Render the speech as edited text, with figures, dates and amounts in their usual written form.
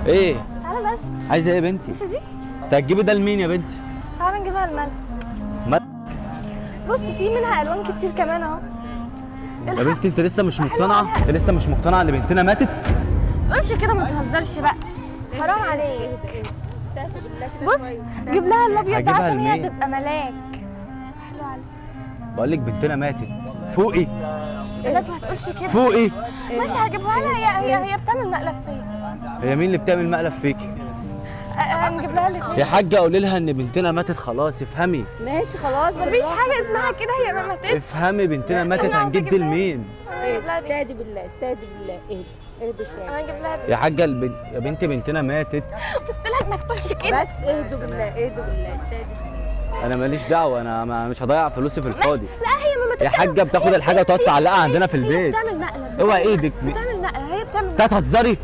ايه؟ تعالى بس. عايزه ايه يا بنتي؟ بص دي. انت هتجيبي ده لمين يا بنتي؟ تعالى نجيبها لملك. ملك؟ بص في منها الوان كتير كمان اهو. يا بنتي انت لسه مش مقتنعة؟ انت لسه مش مقتنعة ان بنتنا ماتت؟ قولش كده، ما تهزرش بقى، حرام عليك. استهدي بالله كده بص شوية. جيب لها الابيض ده هجيبها عشان هي لمين؟ تبقى ملاك. حلو عليك. بقول لك بنتنا ماتت. فوقي. لا ما تقولش كده. فوقي. ماشي هجيبها لها. هي بتعمل مقلب فيا. هي مين اللي بتعمل مقلب فيكي؟ نجيب لها الاثنين. يا حاجة قولي لها ان بنتنا ماتت خلاص، افهمي. ماشي خلاص. مفيش حاجة اسمها كده، هي ما ماتتش. افهمي بنتنا ماتت، أنا عاوزة هنجيب دي أجيب لها. لمين؟ انا هجيب لها دي. استهدي بالله، استهدي بالله، اهدي اهدوا شوية. انا هجيب لها دي. يا حاجة يا بنتي بنتنا ماتت. قلت لك ما تقولش كده. بس اهدوا بالله، اهدوا بالله، استهدي. انا ماليش دعوه، انا مش هضيع فلوسي في الفاضي. لا هي ما ماتتش. يا حاجة بتاخد الحاجة وتقعد تعلقها عندنا في هي البيت. بتعمل مقلب. اوعي ايدك. بتعمل مقلب، هي بتعمل انت هتهزري؟